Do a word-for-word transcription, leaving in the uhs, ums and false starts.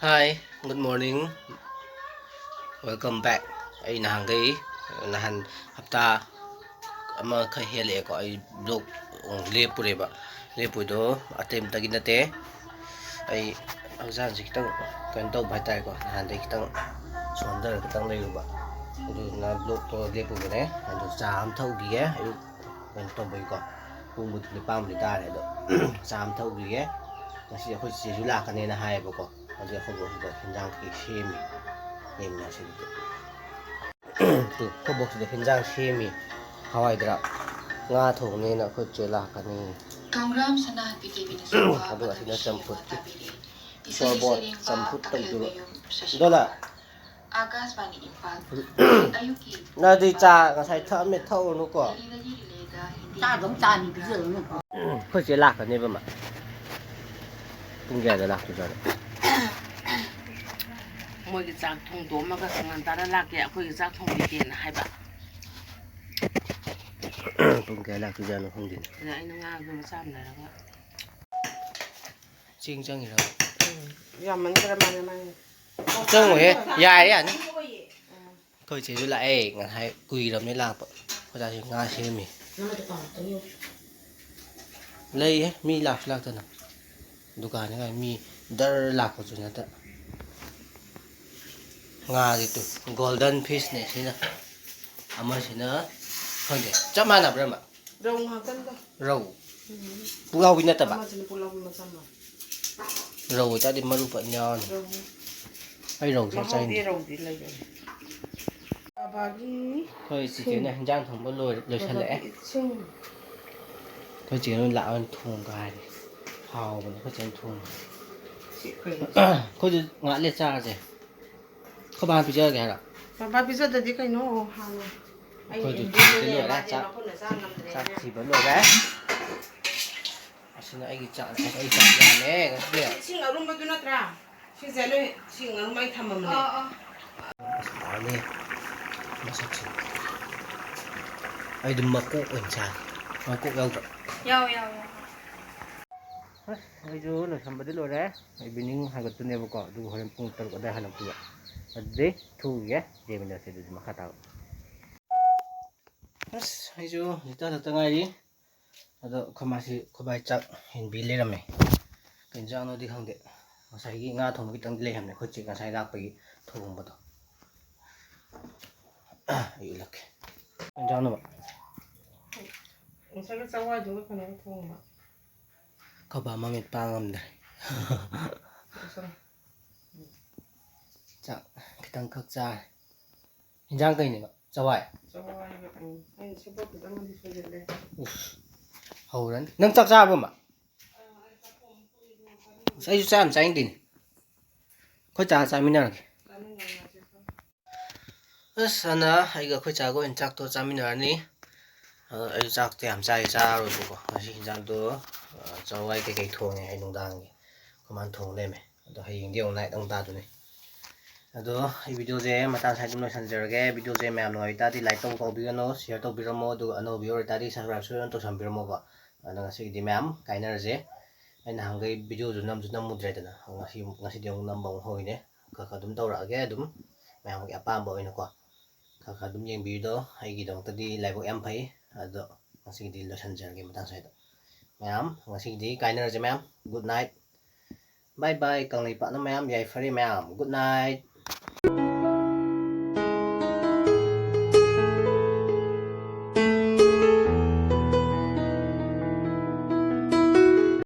Hi, good morning. Welcome back. ꯑꯩ ꯅꯍꯥꯟꯈꯩ, ꯅꯍꯥꯟ ꯍꯞꯇꯥ ꯑꯃ ꯈꯔ ꯍꯦꯜꯂꯛꯑꯦꯀꯣ, ꯑꯩ vlog ꯑꯃꯨꯛ ꯂꯦꯞꯄꯨꯔꯦꯕ꯫ ꯂꯦꯞꯄꯨꯏꯗꯣ ꯑꯇꯩ ꯑꯝꯇꯒꯤ ꯅꯠꯇꯦ, ꯑꯩ ꯍꯛꯆꯥꯡꯁꯦ ꯈꯤꯇꯪ ꯀꯩꯅꯣ ꯇꯧꯕ ꯍꯥꯏꯇꯥꯔꯦꯀꯣ, ꯅꯍꯥꯟꯗꯩ ꯈꯤꯇꯪ ꯁꯣꯟꯊꯔꯒ ꯈꯤꯇꯪ ꯂꯩꯔꯨꯕ, ꯑꯗꯨꯗꯨꯅ vlogꯇꯣ ꯂꯦꯞꯄꯨꯕꯅꯦ꯫ ꯑꯗꯨ ꯆꯥ ꯑꯃ ꯊꯛꯎꯈꯤꯒꯦ, ꯑꯌꯨꯛ ꯀꯩꯅꯣ ꯇꯧꯕꯒꯤꯀꯣ, ꯄꯨꯡꯕꯨꯗꯤ ꯅꯤꯄꯥꯟꯕꯨꯗꯤ ꯇꯥꯔꯦ꯫ ꯑꯗꯣ ꯆꯥ ꯑꯃ ꯊꯛꯎꯈꯤꯒꯦ꯫ ꯉꯁꯤ ꯑꯩꯈꯣꯏ ꯆꯦꯁꯨ ꯂꯥꯛꯀꯅꯦꯅ ꯍꯥꯏꯌꯦꯕꯀꯣ, ꯑꯗꯨ ꯑꯩꯈꯣꯏ ꯕꯣꯛꯁꯤꯗ ꯍꯤꯟꯖꯥꯡ ꯀꯩꯀꯩ ꯁꯦꯝꯃꯤ, ꯌꯦꯡꯃꯤꯟꯅꯁꯤ ꯑꯗꯨꯗꯤ꯫ ꯇꯨ, ꯑꯩꯈꯣꯏ ꯕꯣꯛꯁꯤꯗ ꯍꯤꯟꯖꯥꯡ ꯁꯦꯝꯃꯤ, ꯍꯋꯥꯏ ꯊ꯭ꯔꯥꯛ꯫ ꯉꯥ ꯊꯣꯡꯅꯦꯅ ꯑꯩꯈꯣꯏ ꯆꯦ ꯂꯥꯛꯀꯅꯤ꯫ ꯊꯣꯡꯒ꯭ꯔꯥꯝ ꯁꯅꯥꯍꯟꯕꯤ ꯗꯦꯕꯤꯅ ꯁꯛꯄ ꯑꯗꯨꯒ ꯑꯁꯤꯅ ꯃꯇꯝꯒꯤ ꯆꯝꯐꯨꯠꯀꯤ ꯁꯤꯡꯒꯤ ꯃꯇꯥ ꯄꯤꯔꯤ꯫ ꯏꯁꯩ ꯇꯣꯔꯕꯣꯠ ꯁꯩꯔꯦꯡꯕ ꯆꯝꯐꯨꯠ ꯇꯧꯗꯣꯏꯕ꯫ ꯁꯤꯡꯒꯨꯝꯕ ꯗꯣꯂꯥ꯫ ꯑꯀꯥꯁꯕꯥꯅꯤ ꯏꯝꯐꯥꯜ꯫ ꯑꯌꯨꯛꯀꯤ ꯅꯪꯗꯤ ꯆꯥ ꯉꯁꯥꯏ ꯊꯛꯑꯝꯃꯦ, ꯊꯛꯎꯔꯅꯨꯀꯣ꯫ ꯗꯦꯜꯂꯤꯗꯒꯤ ꯔꯤꯂꯦꯗ ꯍꯤꯟꯗꯤ ꯆꯥꯗꯧ ꯆꯥꯅꯤ ꯄꯤꯖꯔꯨꯅꯨ꯫ ꯑꯩꯈꯣꯏ ꯆꯦ ꯂꯥꯛꯀꯅꯦꯕ ꯃꯥ꯫ ꯄꯨꯡ ꯀꯌꯥꯗ ꯂꯥꯛꯇꯣꯏꯖꯥꯠꯅꯣ? ꯃꯣꯏꯒꯤ ꯆꯥꯛ ꯊꯣꯡꯗꯣꯛꯑꯝꯃꯒ ꯉꯟꯇꯥꯅ ꯂꯥꯛꯀꯦ, ꯑꯩꯈꯣꯏꯒꯤ ꯆꯥꯛ ꯊꯣꯡꯕꯤꯒꯦꯅ ꯍꯥꯏꯕ꯫ ꯄꯨꯡ ꯀꯌꯥ ꯂꯥꯛꯇꯣꯏꯖꯥꯠꯅꯣ ꯈꯪꯗꯦꯅꯦ꯫ ꯑꯗ ꯑꯩꯅ ꯉꯥꯗꯣ ꯃꯆꯥ ꯑꯃ ꯂꯩꯔꯒ꯫ ꯆꯦꯡ ꯆꯪꯉꯤꯔꯕ? ꯎꯝ, ꯌꯥꯝꯃꯟꯈ꯭ꯔ ꯃꯥꯜꯂꯦ ꯃꯥꯒꯤ꯫ ꯆꯪꯉꯣꯏꯍꯦ, ꯌꯥꯔꯦ, ꯌꯥꯅꯤ꯫ ꯑꯩꯈꯣꯏ ꯆꯦꯁꯨ ꯂꯥꯛꯑꯦ ꯉꯁꯥꯏ, ꯀꯨꯏꯔꯕꯅꯦ ꯂꯥꯛꯄ꯫ ꯑꯩꯈꯣꯏ ꯆꯥꯁꯤ ꯉꯥ ꯁꯦꯝꯃꯤ꯫ ꯂꯩꯍꯦ, ꯃꯤ ꯂꯥꯛꯁꯨ ꯂꯥꯛꯇꯅ꯫ ꯗꯨꯀꯥꯟꯗ ꯃꯤ ꯗꯔ ꯂꯥꯛꯄꯁꯨ ꯅꯠꯇ꯫ ꯉꯥꯁꯦ ꯇꯨ, golden fishꯅꯦ ꯁꯤꯅ꯫ ꯑꯃꯁꯤꯅ ꯈꯪꯗꯦ, ꯆꯞ ꯃꯥꯟꯅꯕ꯭ꯔꯥ ꯑꯃ? ꯔꯧ ꯉꯥꯛꯇꯅꯤꯗ꯫ ꯔꯧ꯫ ꯎꯝ꯫ ꯄꯨꯛꯂꯥꯎꯕꯤ ꯅꯠꯇꯕ? ꯑꯃꯁꯤꯅ ꯄꯨꯛꯂꯥꯎꯕꯤ ꯃꯆꯥ ꯑꯃ꯫ ꯔꯧ ꯑꯣꯏꯇꯥꯔꯗꯤ ꯃꯔꯨ ꯐꯖꯅ ꯌꯥꯎꯔꯅꯤ꯫ ꯔꯧ꯫ ꯑꯩ ꯔꯧꯁꯦ ꯌꯥꯝ ꯃꯍꯥꯎꯗꯤ ꯆꯥꯅꯤꯡꯗꯦ꯫ ꯔꯧꯗꯤ ꯂꯩꯕꯅꯦ꯫ ꯕꯕꯥꯒꯤ ꯑꯩꯈꯣꯏ ꯆꯤꯆꯦꯅ ꯁꯤꯡ꯫ ꯍꯤꯟꯖꯥꯡ ꯊꯣꯡꯕ ꯂꯣꯏ-, ꯂꯣꯏꯁꯜꯂꯛꯑꯦ꯫ ꯕꯕꯥꯒꯤ ꯁꯤꯡ꯫ ꯑꯩꯈꯣꯏ ꯆꯦꯅ ꯂꯥꯛꯑꯒ ꯊꯣꯡꯒꯦ ꯍꯥꯏꯔꯦ꯫ ꯍꯥꯎꯕꯅꯦ ꯑꯩꯈꯣꯏ ꯆꯦꯅ ꯊꯣꯡꯕ꯫ ꯁꯤ ꯀꯩꯅꯣ? ꯑꯩꯈꯣꯏꯁꯨ ꯉꯥꯛ ꯂꯩꯔ ꯆꯥꯔꯁꯦ꯫ ꯑꯩꯈꯣꯏ ꯕꯥꯅ ꯄꯤꯖꯔꯒꯦ ꯍꯥꯏꯔꯣ? ꯕꯕꯥ ꯄꯤꯖꯗꯗꯤ ꯀꯩꯅꯣ ꯍꯥꯟꯅ꯫ ꯑꯩ ꯑꯩꯈꯣꯏꯁꯨ ꯏꯟꯖꯣꯏ ꯊꯤꯕ ꯂꯣꯏꯔꯦ, ꯂꯩꯔꯦ, ꯃꯥꯁꯦ ꯆꯥꯛ, ꯃꯈꯨꯠꯅ ꯆꯥ ꯉꯝꯗ꯭ꯔꯦꯅꯦ꯫ ꯆꯥꯛ ꯊꯤꯕ ꯂꯣꯏꯔꯦ꯫ ꯑꯁꯤꯅ ꯑꯩꯒꯤ ꯆꯥꯛ, ꯑꯩ ꯆꯥꯛ ꯌꯥꯝꯃꯦ ꯉꯁꯤꯗꯤ꯫ ꯏꯁꯤꯡ ꯑꯔꯨꯝꯕꯗꯨ ꯅꯠꯇ꯭ꯔꯥ? ꯁꯤꯁꯦ ꯅꯣꯏ ꯏꯁꯤꯡ ꯑꯔꯨꯝꯕ ꯑꯩ ꯊꯝꯃꯝꯕꯅꯦ꯫ ꯑꯥ, ꯑꯥ꯫ ꯑꯁ, ꯇꯥꯅꯦ꯫ ꯃꯁꯛꯁꯦ꯫ ꯑꯩꯗꯤ ꯃꯀꯣꯛ ꯑꯣꯏꯅ ꯆꯥꯒꯦ꯫ ꯃꯀꯣꯛ ꯌꯥꯎꯗ꯭ꯔꯣ? ꯌꯥꯎ, ꯌꯥꯎ, ꯌꯥꯎ꯫ ꯑꯩꯁꯨ ꯂꯣꯏꯁꯟꯕꯗꯤ ꯂꯣꯏꯔꯦ꯫ ꯏꯚꯤꯅꯤꯡ ꯍꯥꯏꯒꯠꯇꯣꯏꯅꯦꯕꯀꯣ, ꯑꯗꯨꯒ ꯍꯣꯔꯦꯟ ꯄꯨꯡ ꯇꯔꯨꯛ ꯑꯗꯥꯏ ꯍꯜꯂꯛꯇꯣꯏꯕ꯫ ꯑꯗꯨꯗꯤ ꯊꯣꯛꯎꯈꯤꯒꯦ, ꯌꯦꯡꯃꯤꯟꯅꯁꯦ ꯑꯗꯨꯗꯤ ꯃꯈꯥ ꯇꯥꯕ꯫ ꯑꯁ, ꯑꯩꯁꯨ ꯍꯧꯖꯤꯛꯇ ꯍꯜꯂꯛꯇ ꯉꯥꯏꯔꯤ꯫ ꯑꯗꯣ ꯑꯩꯈꯣꯏ ꯃꯥꯁꯤ, ꯑꯩꯈꯣꯏ ꯕꯥꯏ ꯆꯥꯛ ꯍꯦꯟꯕꯤ ꯂꯩꯔꯝꯃꯦ꯫ ꯀꯩ ꯏꯟꯖꯥꯡꯅꯣꯗꯤ ꯈꯪꯗꯦ꯫ ꯉꯁꯥꯏꯒꯤ ꯉꯥ ꯊꯣꯡꯕ ꯈꯤꯇꯪꯗꯤ ꯂꯩꯔꯝꯃꯦ, ꯑꯩꯈꯣꯏ ꯆꯦ ꯉꯁꯥꯏ ꯂꯥꯛꯄꯒꯤ ꯊꯣꯡꯕꯗꯣ꯫ ꯑꯩ ꯎꯠꯂꯛꯀꯦ꯫ ꯀꯩ ꯏꯟꯖꯥꯡꯅꯣꯕ? ꯉꯁꯥꯏꯒꯤ ꯆꯋꯥꯏꯗꯨꯒ ꯀꯩꯅꯣꯒ ꯊꯣꯡꯕ꯫ ꯑꯩꯈꯣꯏ ꯕꯥ ꯃꯃꯤꯠ ꯄꯥꯡ ꯉꯝꯗ꯭ꯔꯦ꯫ ꯆꯥꯛ ꯈꯤꯇꯪꯈꯛ ꯆꯥꯔꯦ꯫ ꯏꯟꯖꯥꯡ ꯀꯩꯅꯦꯕ? ꯆꯋꯥꯏ? ꯆꯋꯥꯏꯒ, ꯎꯝ꯫ ꯑꯩꯅ ꯁꯦꯕꯣꯠ ꯈꯤꯇꯪꯕꯨꯗꯤ ꯁꯣꯏꯖꯜꯂꯦ꯫ ꯎꯐ, ꯍꯧꯔꯅꯤ꯫ ꯅꯪ ꯆꯥꯛ ꯆꯥꯔꯕꯣ, ꯃꯥ? ꯑꯁ, ꯑꯩꯁꯨ ꯆꯥꯛ ꯌꯥꯝ ꯆꯥꯅꯤꯡꯗꯦꯅꯦ꯫ ꯑꯩꯈꯣꯏ ꯆꯥ ꯆꯥꯃꯤꯟꯅꯔꯒꯦ꯫ ꯆꯥꯃꯤꯟꯅꯔꯁꯦ꯫ ꯑꯁ, ꯑꯅ ꯑꯩꯒ ꯑꯩꯈꯣꯏ ꯆꯥꯒ ꯑꯣꯏꯅ ꯆꯥꯛꯇꯣ ꯆꯥꯃꯤꯟꯅꯔꯅꯤ꯫ ꯑꯗꯣ ꯑꯩꯁꯨ ꯆꯥꯛꯇꯣ ꯌꯥꯝ ꯆꯥꯏ ꯆꯥꯔꯔꯣꯏꯕꯀꯣ꯫ ꯉꯁꯤ ꯍꯤꯟꯖꯥꯡꯗꯣ, ꯑ, ꯆꯋꯥꯏ ꯀꯩꯀꯩ ꯊꯣꯡꯉꯦ ꯑꯩ ꯅꯨꯡꯗꯥꯡꯒꯤ꯫ ꯑꯩꯈꯣꯏ ꯃꯥꯅ ꯊꯣꯡ ꯂꯩꯔꯝꯃꯦ꯫ ꯑꯗꯣ ꯍꯌꯦꯡꯗꯤ ꯑꯃꯨꯛ ꯅꯥꯏꯠ ꯑꯃꯨꯛ ꯇꯥꯗꯣꯏꯅꯤ꯫ ꯑꯗꯣ ꯑꯩ ꯚꯤꯗꯤꯑꯣꯁꯦ ꯃꯇꯥꯡ ꯁ꯭ꯋꯥꯏꯗ ꯑꯗꯨꯝ ꯂꯣꯏꯁꯤꯟꯖꯔꯒꯦ꯫ ꯚꯤꯗꯤꯑꯣꯁꯦ ꯃꯌꯥꯝ ꯅꯨꯡꯉꯥꯏꯕ ꯇꯥꯔꯗꯤ ꯂꯥꯏꯛ ꯇꯧꯕ ꯀꯥꯎꯕꯤꯒꯅꯨ, ꯁꯤꯌꯔ ꯇꯧꯕꯤꯔꯝꯃꯣ, ꯑꯗꯨꯒ ꯑꯅꯧꯕ ꯚꯤꯌꯣꯔ ꯑꯣꯏꯇꯥꯔꯗꯤ ꯁꯕꯁꯀ꯭ꯔꯥꯏꯕ ꯁꯣꯏꯗꯅ ꯇꯧꯁꯟꯕꯤꯔꯝꯃꯣꯀꯣ꯫ ꯑꯗꯣ ꯉꯁꯤꯒꯤꯗꯤ ꯃꯌꯥꯝ ꯀꯥꯏꯅꯔꯁꯦ꯫ ꯑꯩ ꯅꯍꯥꯟꯈꯩ ꯚꯤꯗꯤꯑꯣꯁꯨ ꯅꯝꯁꯨ ꯅꯝꯃꯨꯗ꯭ꯔꯦꯗꯅ, ꯉꯁꯤ, ꯉꯁꯤꯗꯤ ꯑꯃꯨꯛ ꯅꯝꯕ ꯑꯃꯨꯛ ꯍꯧꯔꯤꯅꯦ꯫ ꯈꯔ ꯈꯔ ꯑꯗꯨꯝ ꯇꯧꯔꯛꯑꯒꯦ, ꯑꯗꯨꯝ ꯃꯌꯥꯝꯒꯤ ꯑꯄꯥꯝꯕ ꯑꯣꯏꯅꯀꯣ꯫ ꯈꯔ ꯈꯔ ꯑꯗꯨꯝ ꯌꯦꯡꯕꯤꯌꯨꯗꯣ, ꯑꯩꯒꯤꯗꯃꯛꯇꯗꯤ ꯂꯥꯏꯕꯛ ꯌꯥꯝ ꯐꯩ꯫ ꯑꯗꯣ ꯉꯁꯤꯒꯤꯗꯤ ꯂꯣꯏꯁꯤꯟꯖꯔꯒꯦ ꯃꯇꯥꯡ ꯁ꯭ꯋꯥꯏꯗ꯫ ꯃꯌꯥꯝ, ꯉꯁꯤꯒꯤꯗꯤ ꯀꯥꯏꯅꯔꯁꯦ ꯃꯌꯥꯝ꯫ Good night꯫ Bye bye, ꯀꯪꯂꯩꯄꯥꯛꯅ ꯃꯌꯥꯝ, ꯌꯥꯏꯐꯔꯦ ꯃꯌꯥꯝ꯫ Good night꯫